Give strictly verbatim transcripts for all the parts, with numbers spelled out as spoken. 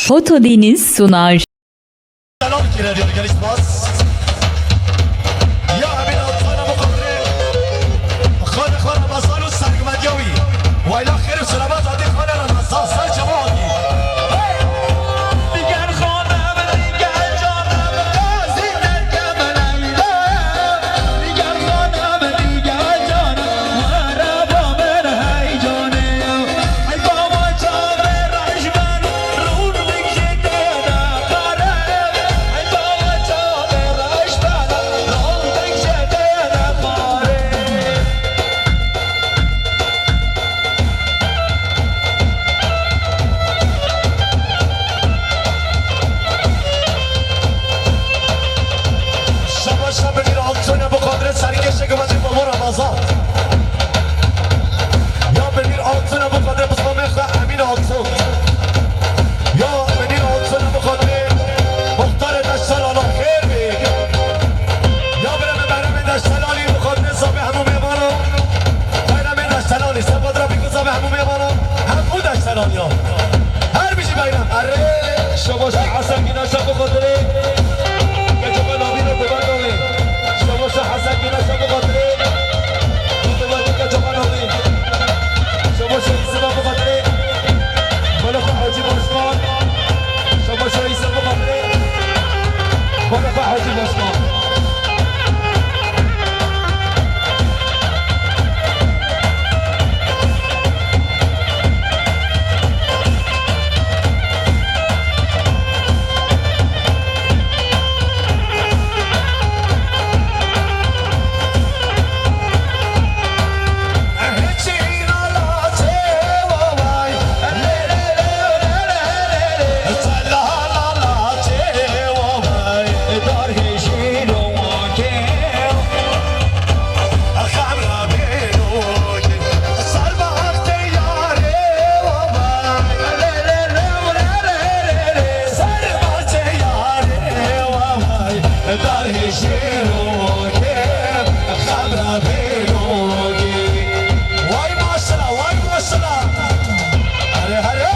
Foto Deniz sunar. Selam kire diyor, gel ispas. Ya Emin Altan, bu kadri. Xwedê xwe Remezan û sergmediya wî. Wayla xêr û selamet hatî xwedê Remezan, ser çava hatî. Hey! Diger xanem, diger canem, gazi derke min eylem. Diger xanem, diger canem, were ba min heyecanê. Hey baba, çavê rejber, rûn dikşi têde xare. Hey baba, çavê rejber, rûn dikşi têde xare. Şabaş ya Binîr Altun, Ebu Kadirê serkêşê givacê Baba Ramazan. Ya Binîr Altun, Ebu Kadirê bizmamê xwe Emîn Altun. Ya Binîr Altun, Ebu Kadirê muxtarê Deştelan, xêr bî. Ya biremê Mehremê Deştelanî, Ebu Kadirê zabê hemû mêvanan. Mehremê Deştelanî, Sefa Trafîk zabê hemû mêvanan. Hemû Deştelan ya. Her bijî bayram. Erê. Şabaş Hesen Güneş'e bu kaderi. Geçen abi de Dubai. Şabaş Hesen Güneş'e bu kaderi. Bu Dubai geçen abi. Şabaş İslam bu kaderi. Malaka Hacı Başkan. Şabaş İslam bu kaderi. Malaka Hacı Başkan. Vay maşallah, vay maşallah. Hare hare.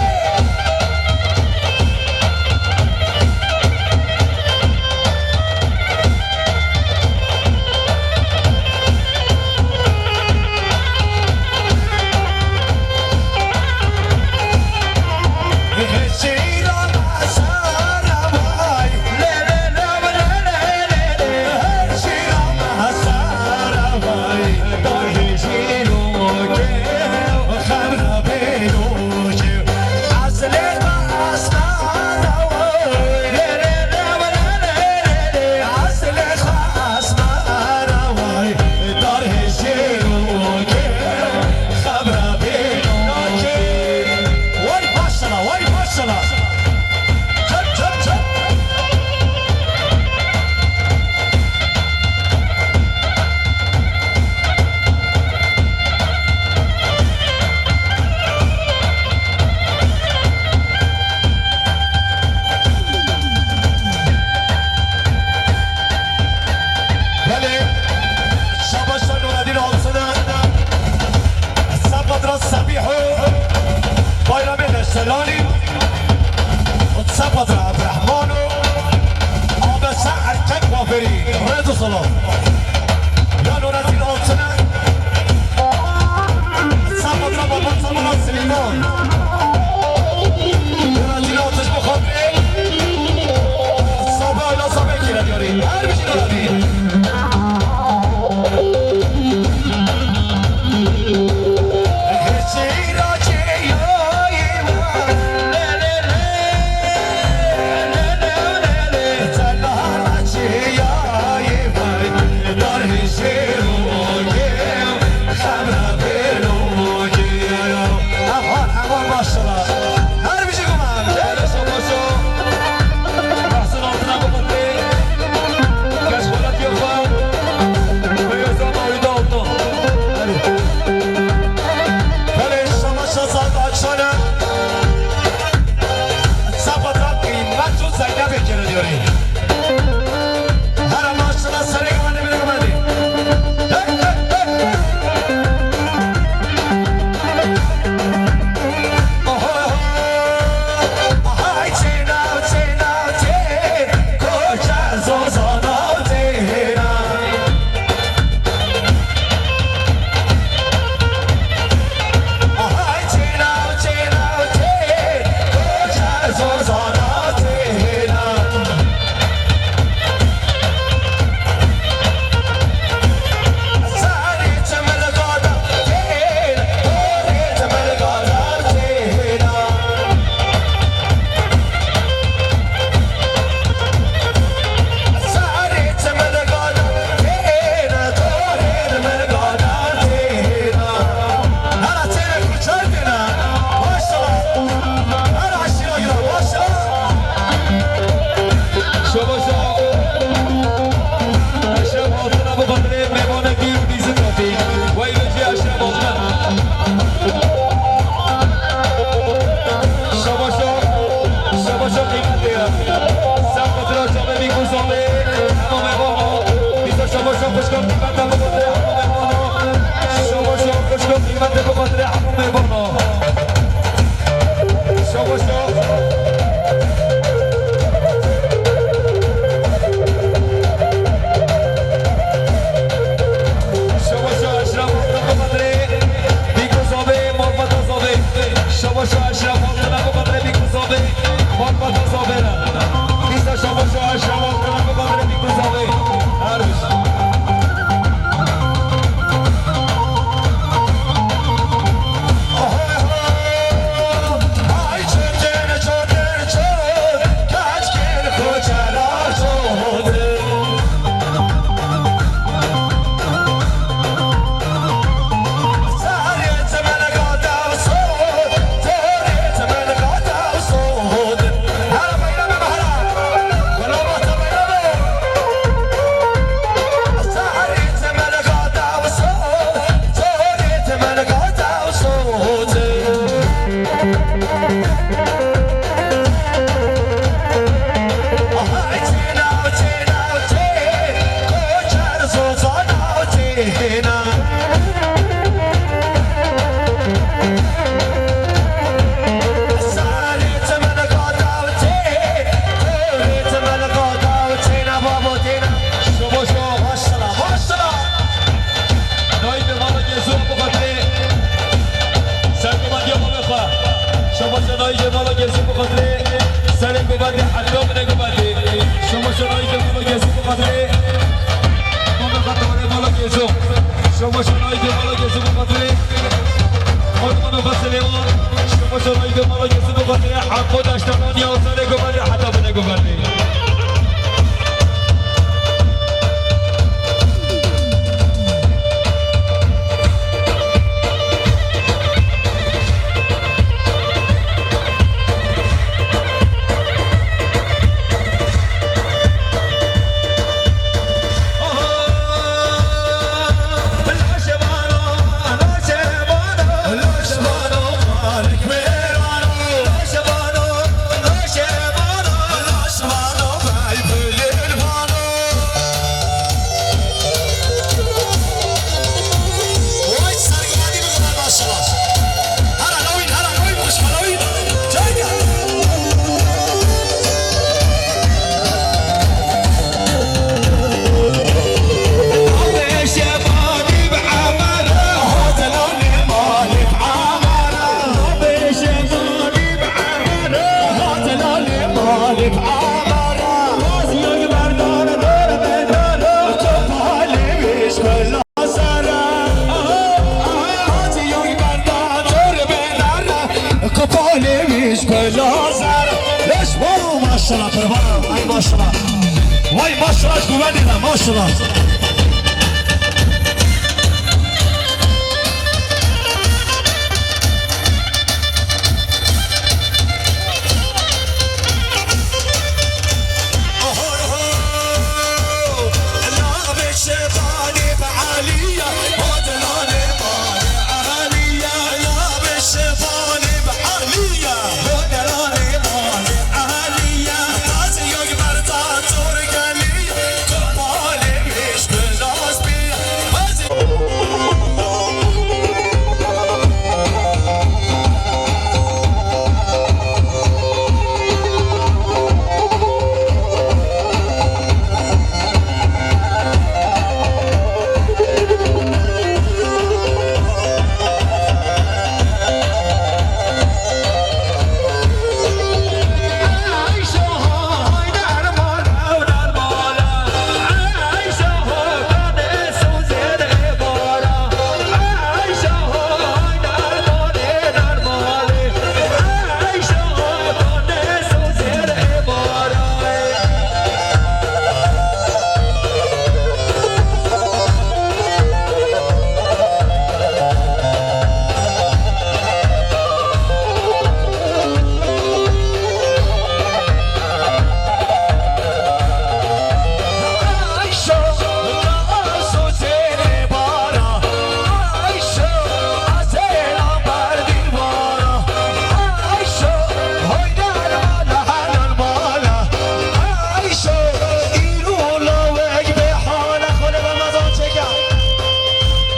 Vay maşallah, vay maşallah. Çöp, çöp, çöp. Belê, şabaş Nureddin Altın'a, Sepatra Sebiho, Bayramê Deştelanî, Sepatra Abdurrahmano, Abese Erkek Kuaförî, Rezo Salon. Ya Nureddin Altın'a, Safa Trabzon, Safa Siliton. Nureddin Altın'ı bu kadri. Safa öyle Safa kire diyor. Her bir şey Nureddin. Şoboşo, maşala, maşala. Nayê mala Gezû bi xatirê sergovendiya malê xwe. Şoboşo nayê mala Gezû bi xatirê serê govendê heta bine govendê. Şoboşo nayê mala Gezû bi xatirê. Mama xatirê mala Gezû. Şoboşo nayê mala Gezû bi xatirê. Xanimano xatirê wan. Şoboşo nayê mala Gezû bi xatirê. Hemû daştanan ya serê govendê heta bine govendê. Maşallah, kurban. Ay maşallah. Vay maşallah, kuvvet ile maşallah.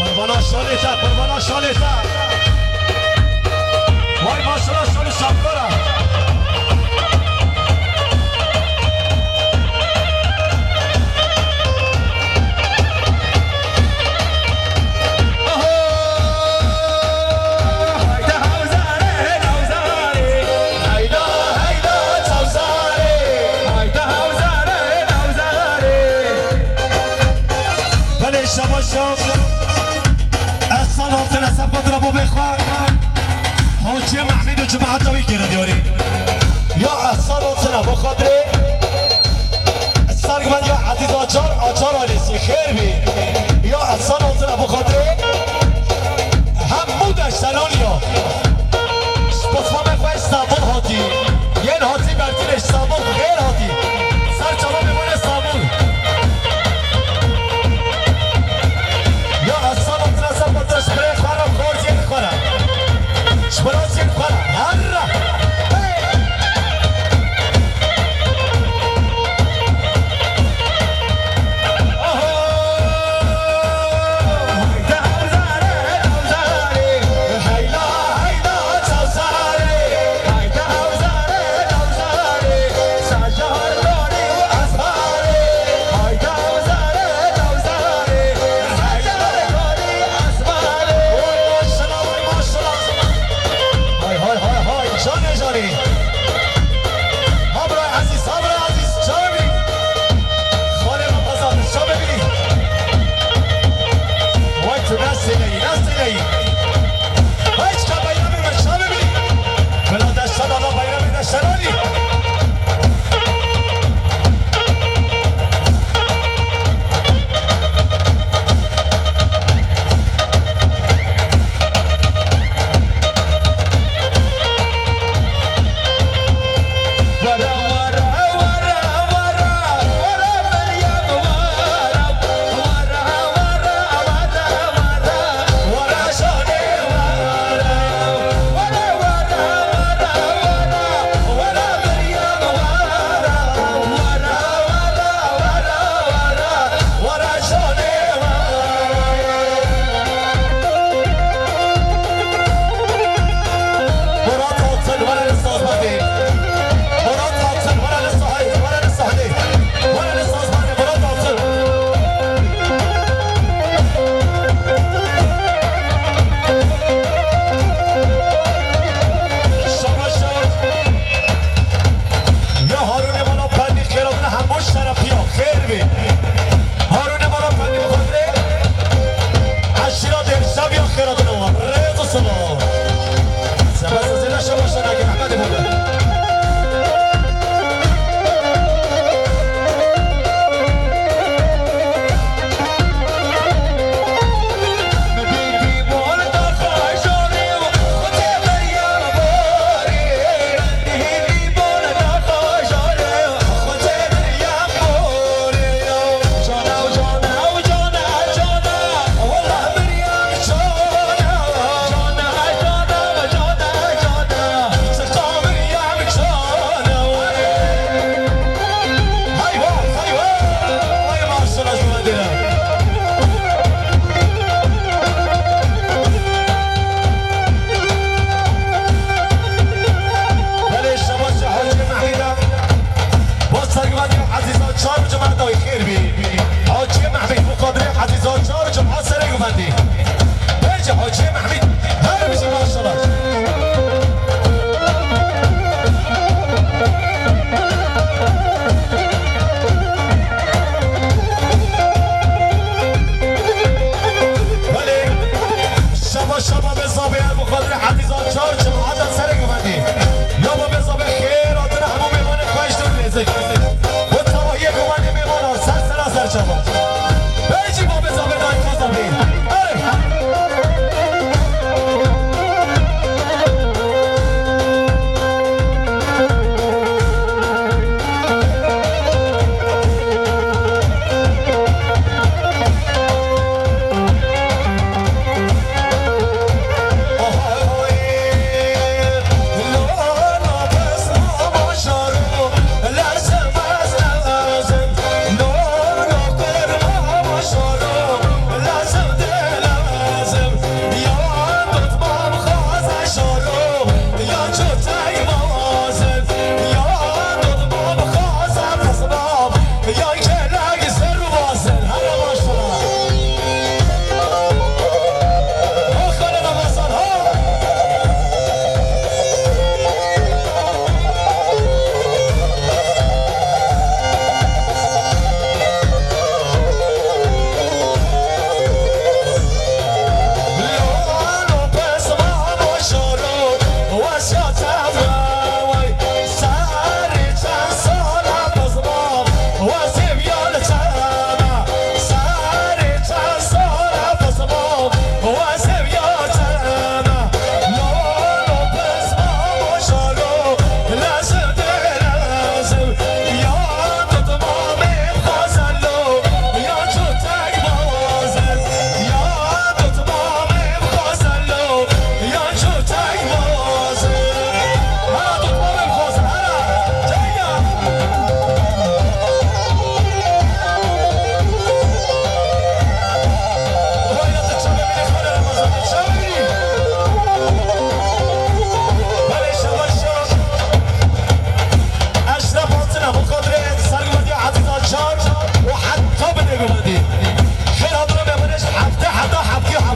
Qurbana şalê te, qurbana şalê te. Vay maşallah şalê şapkara. Belê şabaş şabaş. Ez sal altine ser xatir bo bê xwe. Hacî Mehmîd û cemaeta wî kêre diyarî. Ya ez sal altine bo xatirê. Sergmend ya Ezîz Acar, Acar ailesi xêr bî. Ya ez sal altine bo xatirê. Hemû deştenan ya. Ji Osmanê xwe Îstanbul hatî. Yên hatî Bertînê Îstanbul xêr hatî. Ser çava bimane Îstanbul. Ya ez sal altine ser xatirê ji birê xwe re, xortiyên xwe re. Ji birasiyên xwe re. Herre. Hey!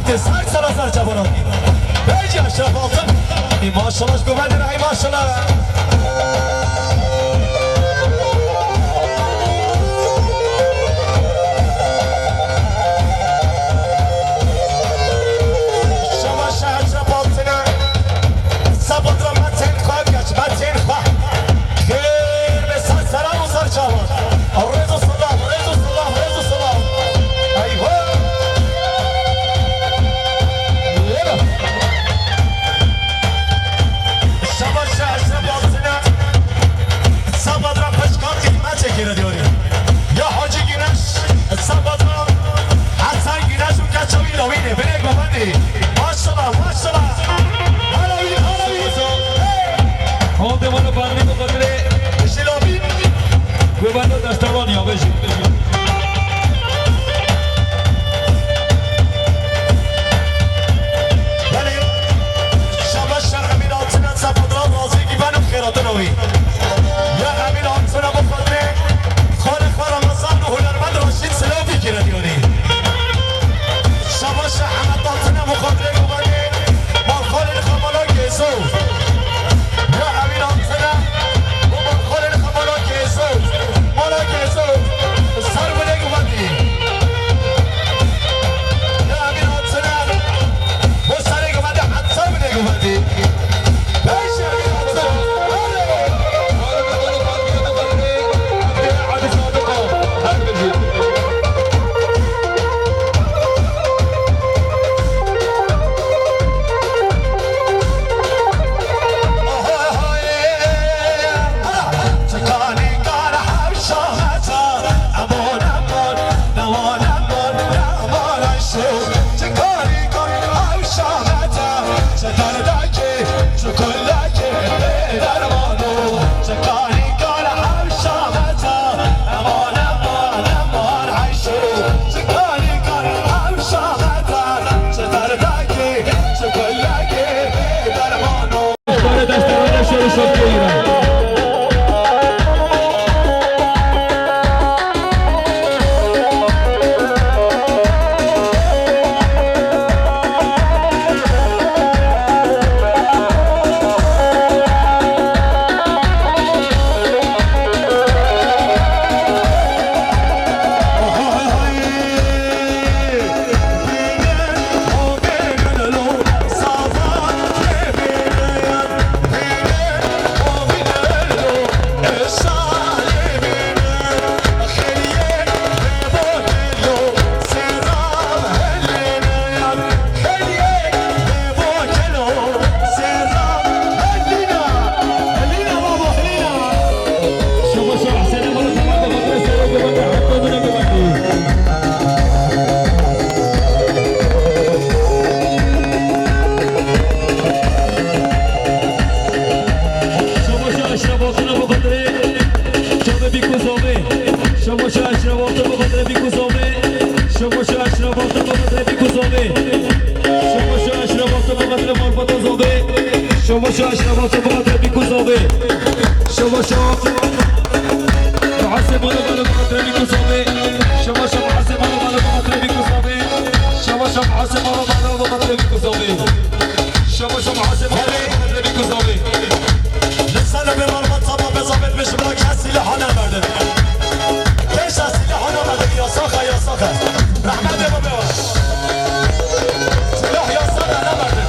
Ser sera ser çabaran. Peki Eşref Altın. Ey maşallah, ji govendê re, ey maşallah. Şaba şehir Eşref Altın. Sabadra me tên xwe, geç me tên xwe. Xêr be ser seran û ser çavan. Rêz û silav, rêz û silav, rêz û silav. Eywa! Şaba şehir Eşref Altın. Sabadra pişka qîmet çekere diyorî. Ya Hacı Güneş, Sabadra Hasan Güneş û keça wî lawînê. Binê govendê. Maşallah, maşallah. Hala wî, hala wî. Hey! Hondê mano barnî bi xatirê. Şilabî. Govendo destewan ya bejî. Belê. Şaba şer Emîn Altine, Sabadra razî ki ben xêratina wî. Ya Emîn Altine bi xatirê. Xalê xwe Remezan û hunermend Raşîd Silav bikire diyarî. Şaba şer Emed Altine bi xatirê govendê. Malxalên xwe mala Gêzo. Ya Emîn Altine, bo malxalên xwe mala Gêzo. Mala Gêzo. Ser binê govendî. Ya Emîn Altine, bo serê govendî, heta binê govendî. Pêş Emîn Altine. Hadi. Her biri. Şabaşa Eşref Altın'a bu kadar. Şabe bir kuzove. Şabaşa Eşref Altın bu kadar bir kuzove. Şabaşa Eşref Altın bu kadar bir kuzove. Şabaşa Eşref Altın bu kadar marfata zove. Şabaşa Eşref Altın bu kadar bir kuzove. Şabaşa Muhaseb Altın bu kadar bir kuzove. Şabaşa Muhaseb Altın bu kadar bir kuzove. Şabaşa Muhaseb Altın bu kadar bir kuzove. Şabaşa Muhaseb Altın bu kadar bir kuzove. Li ser bi marfat sabah bezabet beş bırak her silahana verdim. Keşa silahana verdim. Yasak ha, yasak ha. Rahmet ya baba. Silah yasak ha, ne verdim?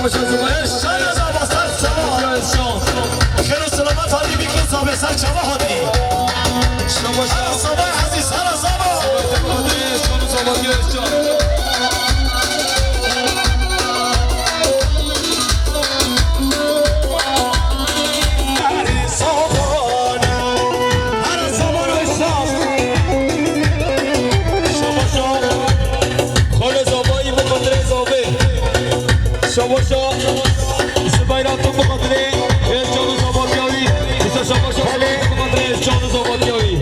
Şana zaba ser çava. Xêr û selamet hatî bî ku zabê ser çava hatî. Şaba şaba. Her zaba ezîz, her zaba. Şaba şaba. Her zaman Şaba şaba. Xalê Zabayî bi xatirê Zabê. Şaba şaba. Ji beyra tu bi xatirê Êzcan û Zabatiyawî. Îsa şaba şaba bi xatirê Êzcan û Zabatiyawî.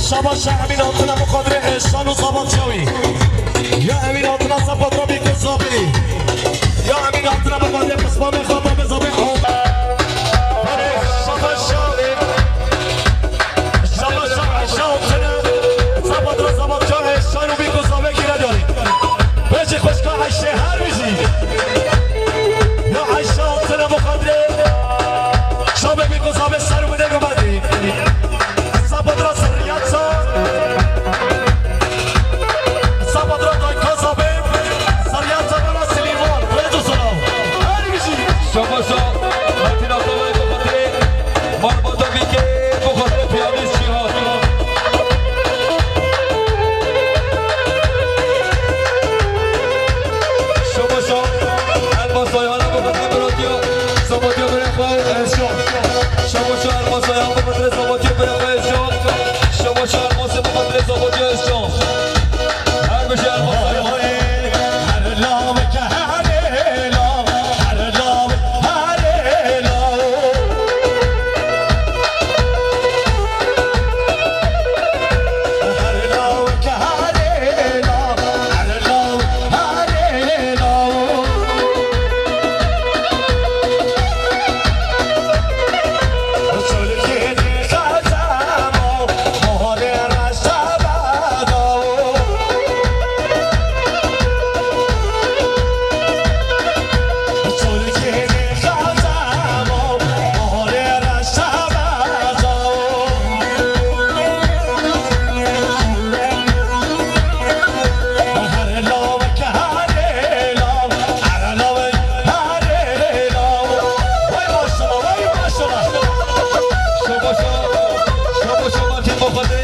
Şaba şaba Emîn Altına bi xatirê Êzcan û Zabatiyawî. Ya Emîn Altına Zabatrabî ku Zabê. Ya Emîn Altına bi xatirê Pismamê Xatabê Zabê. Şaba şaba. Şaba şaba Ayşe Altına. Zabat ra zabat çav e, şan û bîk û zavekî re diyarî. Bêjî xwişka Ayşe her bijî. Ya Ayşe Altına bu kadre. Şabê bîk û zavê ser û bide gumedî. Zabat ra zerriyat sa. Zabat ra dayka zavê. Zerriyat sa bana Silîvan. Rêz û selam. Her bijî. Şaba şaba. Hatina tavayê bu kadre. Marbata bike, bu xatirê piyanîst Cîhan. Şaba şaba, Elmas Ayhan'a bu xatirê biratiya, Zabatya birê xwe Özcan. Şaba şaba, Elmas Ayhan bu xatirê Zabatya birê xwe Özcan. Şaba şaba, Elmas'e bu xatirê Zabatya Özcan. Her bijî Elmas Ayhan. Şabaşa, şabaşa Martin Bafadê,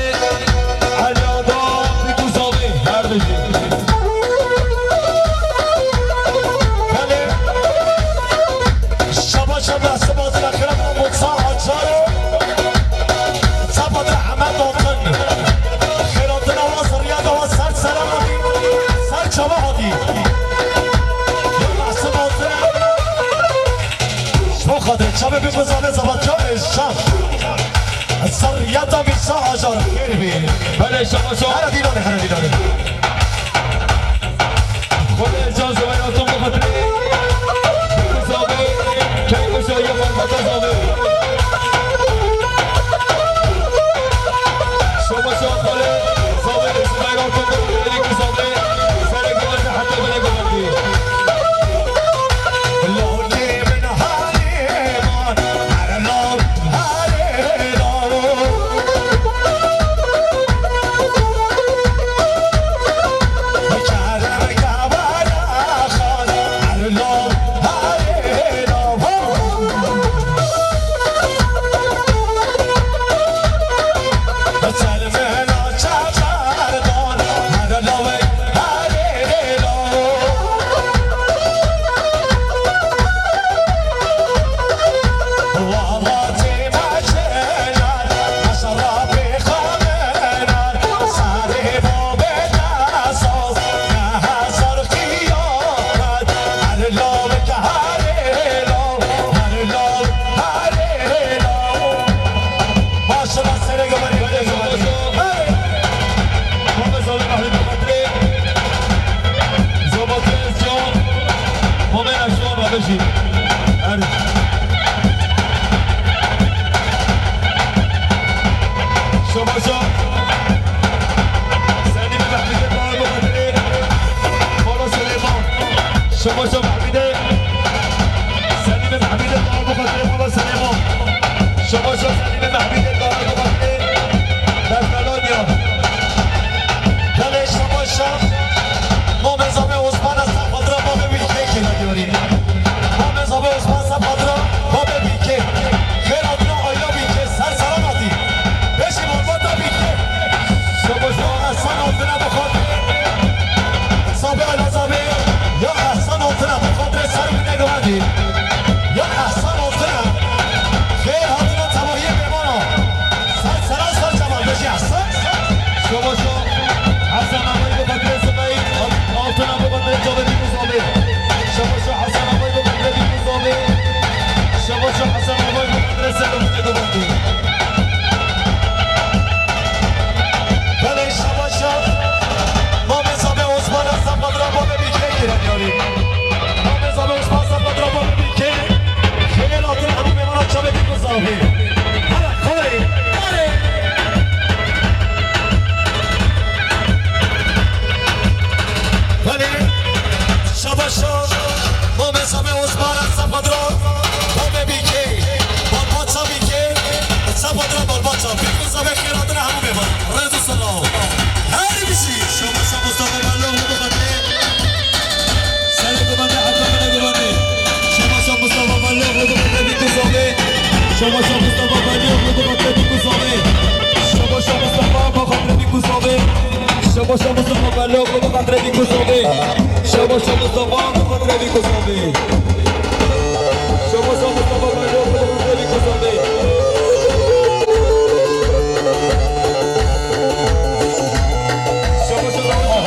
Elada, Bîk û Zavê, her bijî. Belê. Şabaşa Mehsib Altın Ekrem, Mutsa Acar. Sabat Ahmet Altın. Xêratina wa zerriyata wa ser selam hatî. Ser çava hatî. Ya Mehsib Altın. Ji bo xatirê çavê bîk û zavê zavatçavê şam. Zerriyeta Mîsa Acar xêr bî. Belê, şaba şaba. Here dîlanê, here dîlanê. Xwedê can ji weyratun bixatirê. Bîk û zavê, key û şahiya malbata zavê. Şaba şaba xwedê zavê ji weyratun bixatirê, bîk û zavê. Serê gavê heta binê gavê. Şabaşa Mustafa Belli oğlu bu kadre bir kuzave. Şabaşa Mustafa bu kadre bir kuzave. Şabaşa Mustafa Belli oğlu bu kadre bir kuzave. Şabaşa Mustafa bu kadre bir kuzave. Şabaşa Mustafa Belli oğlu bu kadre bir kuzave. Şabaşa Mustafa.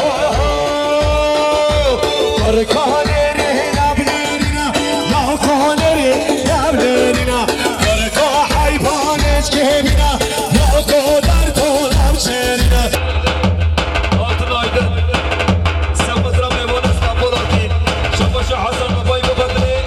Arkahaneri navlerina, navkohaneri navlerina. Arka hayvan eşkemina, navko dar kolam çerina. Altın Aydın, Samudra Memones Kapolatî, Şabaşa Hasan Babay Mubadre,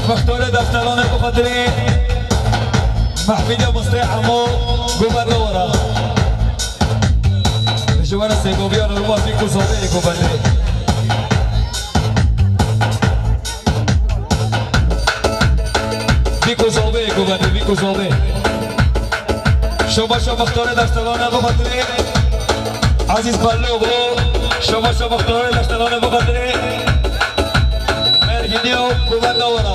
Mextarê Dextelanê bi xatirê Mehmîdê Mistê Emo govenda were. Ji were Sêgoviya normal bî ku zavê govendê. Bî ku zavê govendê, bî ku zavê. Şobaşa Mextarê Dextelanê bi xatirê Ezîz Belloglu, şobaşa Mextarê Dextelanê bi xatirê Mergîniya govenda were.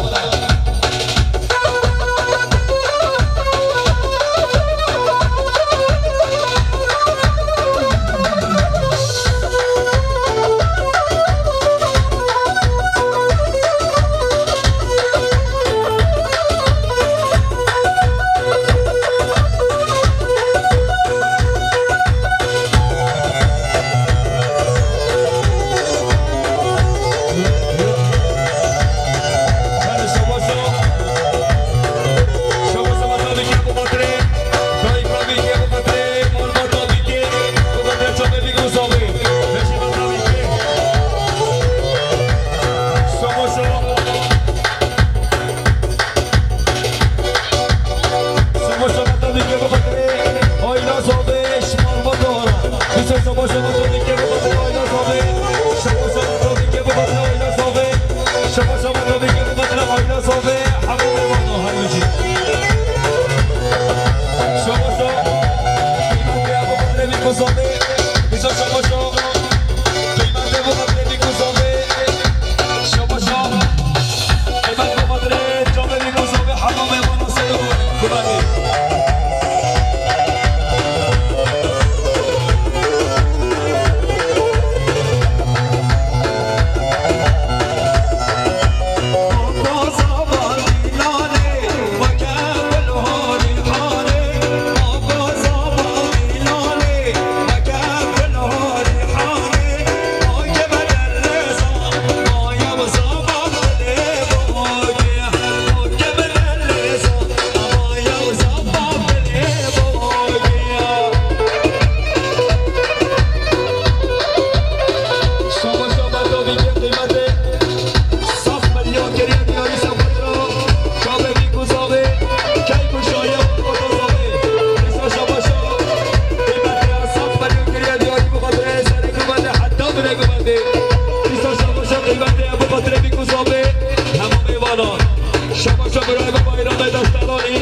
Şabaşa birayê me Bayramê Daştalanî.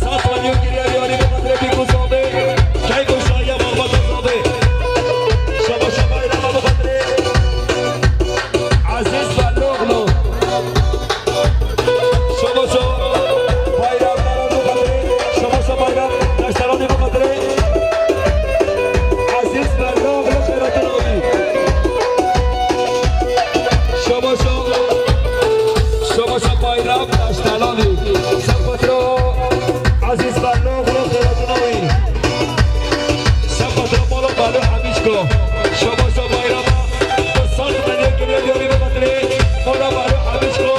Sat milyon giriya diyarî bi xatirê Bîk û Zabê. Keyf û şahiya malbata Zabê. Şabaşa Bayrama bi xatirê Ezîz Belloglu. Şabaşa Bayram Daran bi xatirê. Şabaşa Bayram Daştalanî bi xatirê Ezîz Belloglu xeyratina wî. Şabaşa, şabaşa Bayram Daştalanî. Sempatro Ezîz Belloglu xeyratina wî. Sempatro Mala Belo Hemîşko. Şabaşa Bayrama. Saz Belo giriya diyarî bi xatirê Mala Belo Hemîşko.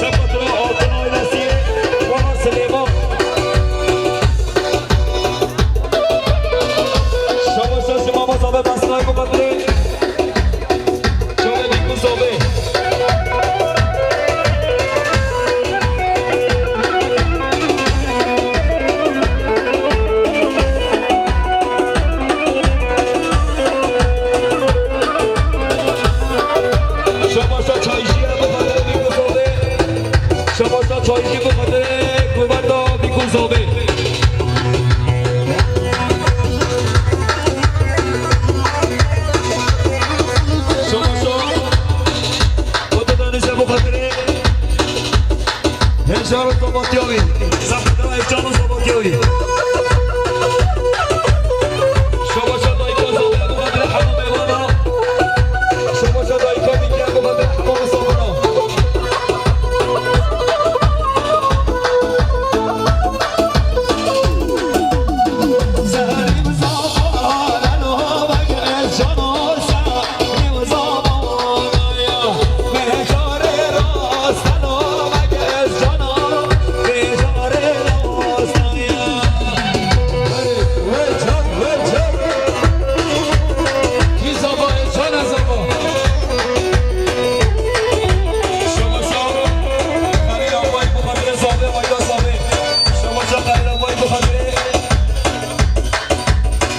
Sempatro Altın ailesi. Mala Silêman. Şabaşa ji mama Zabê Besnayê bi xatirê çavê Bîk û Zabê.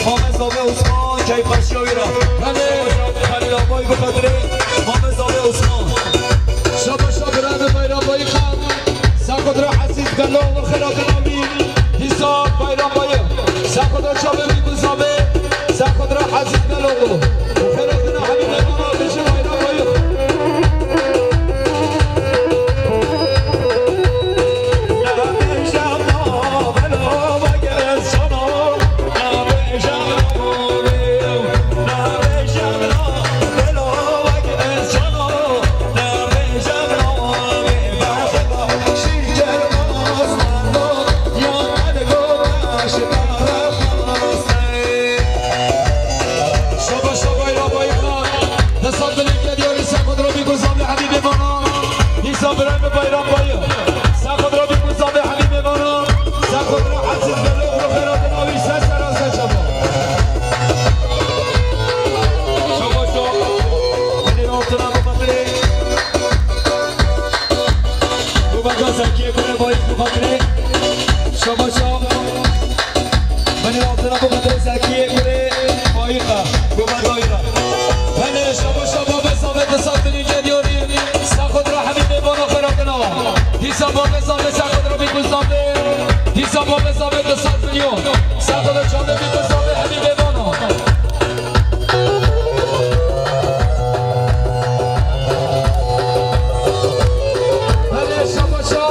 Mame Zavê Osman, keyf xweşiya wî re. Belê. Xelîl Abayî bi xatirê Mame Zavê Osman. Şaba şa birayê Bayram Bayî xan. Sexudra Ezîz Beloğlu xêratina wî. Dîsa Bayram Bayî. Sexudra çavê wî Gulzavê. Sexudra Ezîz Beloğlu. Xêratina hemî mêvanan dişi Bayram Bayî. Şaba şaba ya bayram. Desa dilê diyarî Sexudra bî Gulzavê Hemî bêvana. Dîsa birayê Bayram Bayî. Sexudra bî Gulzavê Hemî bêvana. Sexudra Ezîz Beloğlu xêratina wî ser sera ser çaba. Şaba şaba. Belê altına bu xatirê. Bu benda Zekiyê Gure Bayî bu xatirê. Şaba şaba. Belê altına bu xatirê Zekiyê Gure Bayî. Bu benda wî re. Belê şaba şaba be Zavê di sed milyon cediyarî. Sexudra Hemî bêvana xêratina wa. Dîsa Babê Zavê Sexudra bî Gulzavê. Dîsa Babê Zavê di sed milyon. Sexudra çavê bî Gulzavê Hemî bêvana. Belê şaba şa.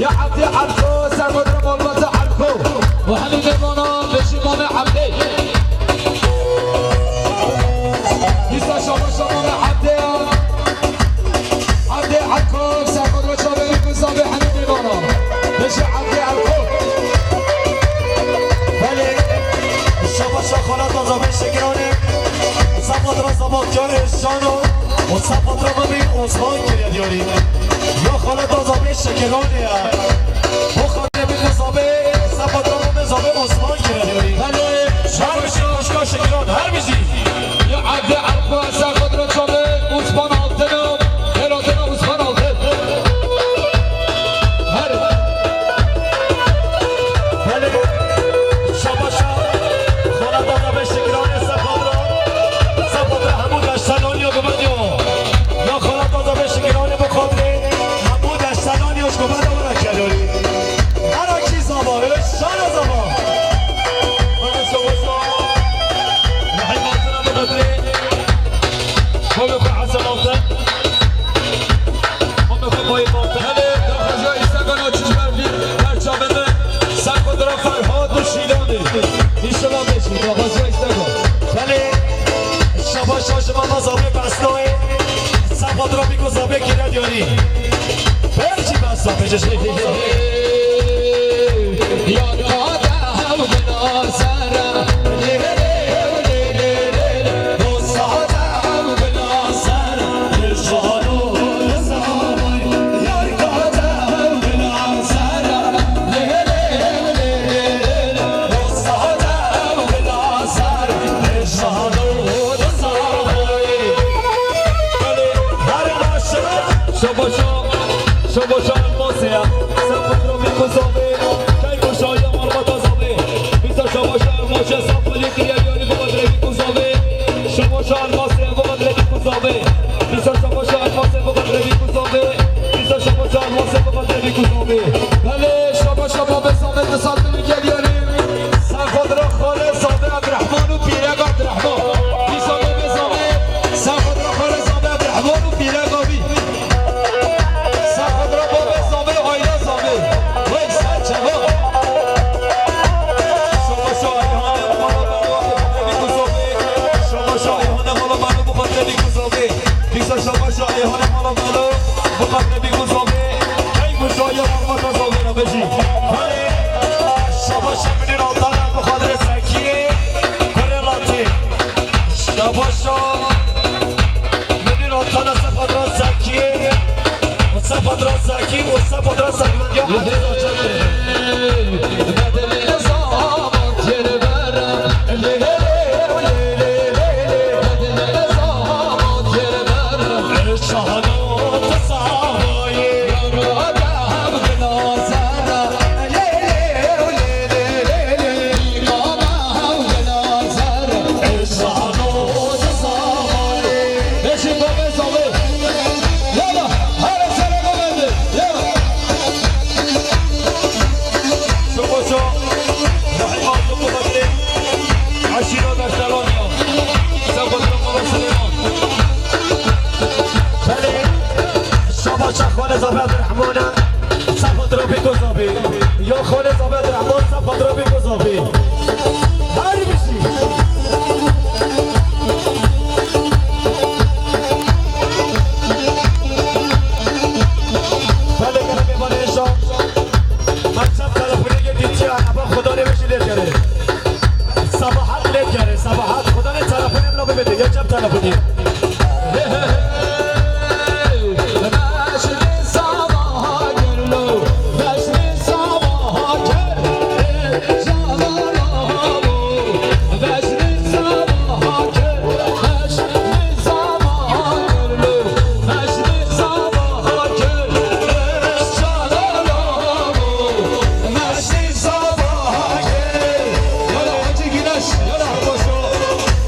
Ya Ebdê Erko, Sexudra malbata Erko. Û hemî mêvanan bêjî Mame Ebdê. Dîsa şaba şa Mame Ebdê ya. Ebdê Erko, Sexudra çavê wî Gulzavê hemî mêvanan. Bêjî Ebdê Erko. Belê. Şaba şa xaleta Zavê Şekiranê. Sexudra Zabatya Êşano. Û Sexudra Mame Osman kiriye diyarî. Ya xaleta Zavê Şekiranê ya. Bu xatirê bî Gulzavê, Sexudra Mame Zavê Osman kiriye diyarî. Belê. Her bijî xweşka Şekiran, her bijî. Ya Evdê Erko, Sexudra çavê Osman Altın. Xêratina Osman Altın. Her. Belê. Şaba şa. Xaleta Zavê Şekiranê Sexudra. Sexudra hemû deştelanî ya gumediyo. Ya xaleta Zavê Şekiranê bi xatirê hemû deştelanî ya ji gumediyo were kerorî. Her kî zava, şana zava. Belê şaba şa. Rehîm Altına bi xatirê. Xwebê xwe Hesen Altın. Xwebê xwe Bayî Altın. Belê, daxwaza îstega naçiş ber vî perçavê me. Sexudra Ferhat û Şîlanê. Înşallah beşî, daxwaza îstega. Belê, şaba şa ji Mame Zavê Besnayê. Sexudra bî Gulzavê kiriye diyarî. Ber jî Besna pêşe. Şabaşa, şabaşa elmasê ya. Sen patron bir kuzavi. Key boşa ya marmata zavi. Bize şabaşa elmasê, safili kiriye yönü bu kadre bir kuzavi. Şabaşa elmasê ya, bu kadre bir kuzavi. Bize şabaşa elmasê, bu kadre bir kuzavi. Bize şabaşa elmasê, bu kadre bir kuzavi. Belê, şabaşa babê Samet de satın geliyor. Sen xodra xale Samet Abdurrahman û pîrek Abdurrahman. Bize babê Samet, sen xodra xale Samet Abdurrahman û pîrek abi. Sexedra babê Zavê, aîla Zavê. Wey ser çava. Şabaşa Eyhanê mala mala bu xatirê bî ku Zavê. Şabaşa Eyhanê mala mala bu xatirê bî ku Zavê. Dîsa şabaşa Eyhanê mala mala bu xatirê bî ku Zavê. Hey muşaya marmata Zavê ra bejî. Hey. Şabaşa Minîr Altana bu xatirê Zekiyê. Kurê Latê. Şabaşa Minîr Altana Sefadra Zekiyê. Sefadra Zekî û Sefadra Zekî ya Ezîz Açar. Zabê Abdurrahmana, saf trafîk û zabê. Ya xalê Zabê Abdurrahman, saf trafîk û zabê. Her bijî. Belê gelekê van êşa. Me çap telefonê yê dîtiye, eba Xudanê wê jî lê dikere. Sabahat lê dikere, sabahat. Xudanê telefonê min bimedê, ya çap telefonê.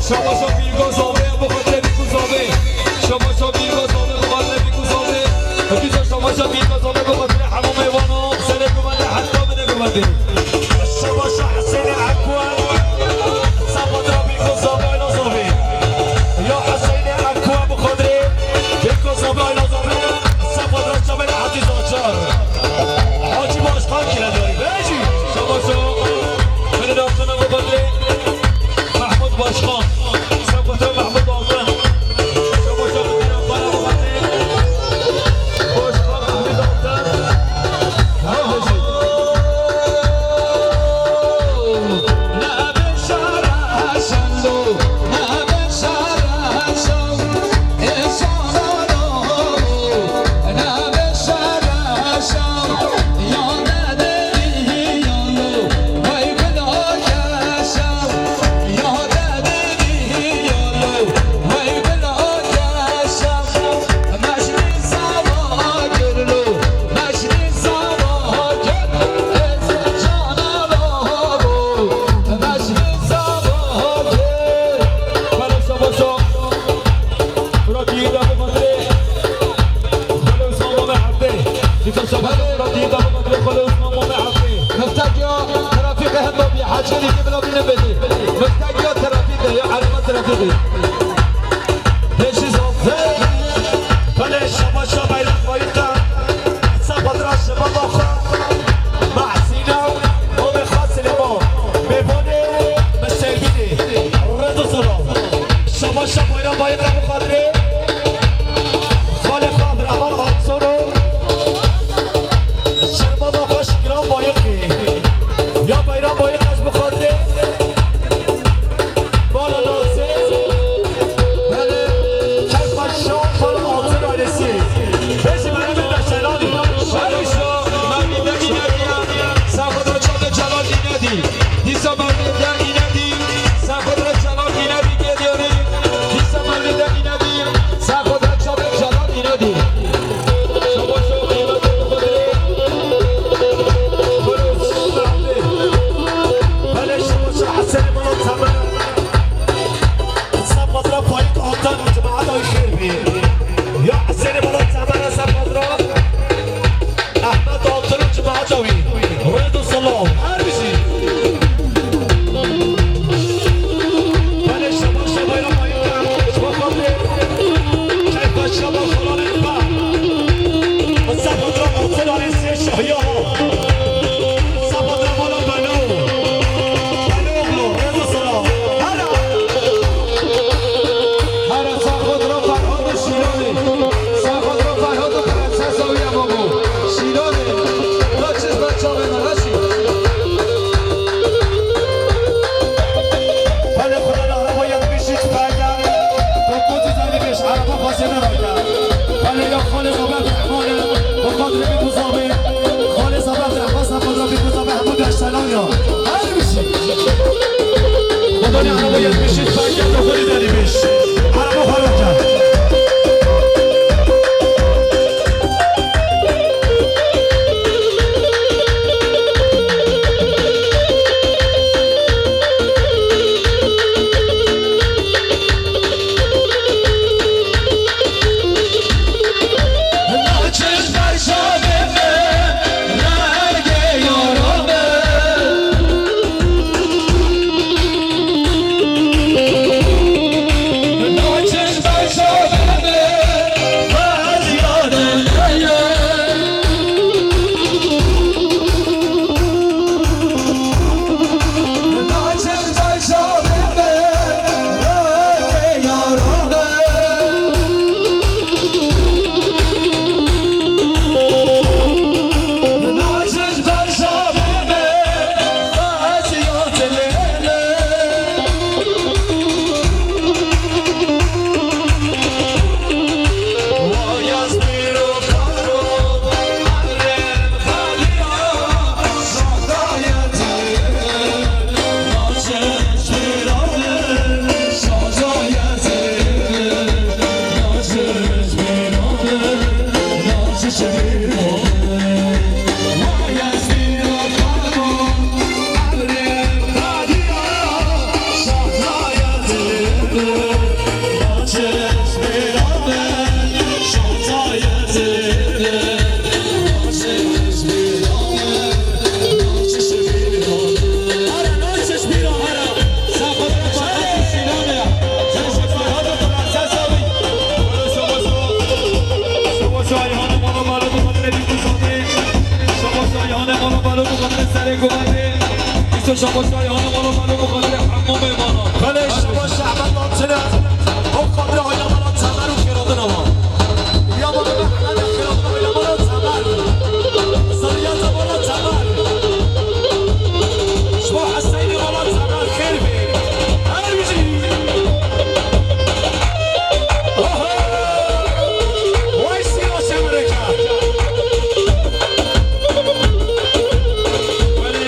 Şabaşa bîrgo zobê, bi xatirê bîk û zobê. Şabaşa bîrgo zobê, bi xatirê bîk û zobê. Hepî zor şabaşa bîrgo zobê, bi xatirê hemû mêvano. Serê gumende heta bide gumendê. Şabaşa Hesênê Ekwe. Sapa dira bîk û zobê, êla zobê. Ya Hesênê Ekwe, bi xatirê bîk û zobê, êla zobê. Sapa dira çavê Hecî Zaçar. Hacî Başkan kire darî. Bejî. Şabaşa. Beni de altına bu xatirê. Mahmut Başkan. Sen fotoğraf Mahmut Altın. Çamaşır Altın. Başkan Mahmut Altın. Miftahiya trafîkê heta bî hecî dî bila bîne bedî. Miftahiya trafîkê ya ereba trafîkê. Pêşî zafê. Belê şabaşa bayrak bayıka. Sa xwe dira şiba baxa. Mahsîna. Omê xasê lê ma. Mêvanê. Meselbînê. Rêz û selam. Şabaşa bayrak bayıka bi xatirê. Xalê Xadir Aman Atsoro. Şerbada xweş giran bayixê. Ya beyran bayix ez bi xatirê. Bala nasê. Belê. Keyfa şan xalê Altın ailesi. Bêjî beremê de şeladî. Şerîşo, mevlîde mînediya. Safo da çavê Celal mînedî. Dîsa mevlîde mînedî. Safo da Celal mînedî geliyorî. Dîsa mevlîde mînedî. Safo da çavê Celal mînedî. Ahmet Altın û cemaeta wî. Rêz û selam. Her bijî. Belê şema şemayra bayî. Şema xatirê. Keyfa şema xalanê xwe. Qisa xatira Altın Alê Sê Şahiya. Qisa xatira mala Beno. Beno oğlu. Rêz û selam. Hela. Hera Saxodro Ferhad û Şîlanê. Saxodro Ferhad û prensesa wî ya mabû. Şîlanê. Naçiz ben çavê me reşî. Belê xwe de araba yetmiş üç perde. Dokuz yüz elli beş araba xwezê me rayda. Belê ya xalê Zabê Abdurrahman e. Bi xatirê bî ku zabê. Xalê Zabê Abdurrahman, Saxodro bî ku zabê hemû deştelan ya. Her bijî. Modeli araba yetmiş üç, paket dokuz yüz elli beş. Araba xwe rake. Melo muxatirê serê guvatê. Îso şabaşay hana mala melo muxatirê hemû mêmana. Belê şabaş Ehmed Altine. O xatirê hayla mala Teber û xêradina wan. Ya mala Mehmed xêradina hayla mala Teber. Zerriyeta mala Teber. Ji bo Heseyni mala Teber xêr bê. Her bijî. Oho! Vay sîra şemereke. Belê,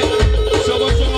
şabaşa.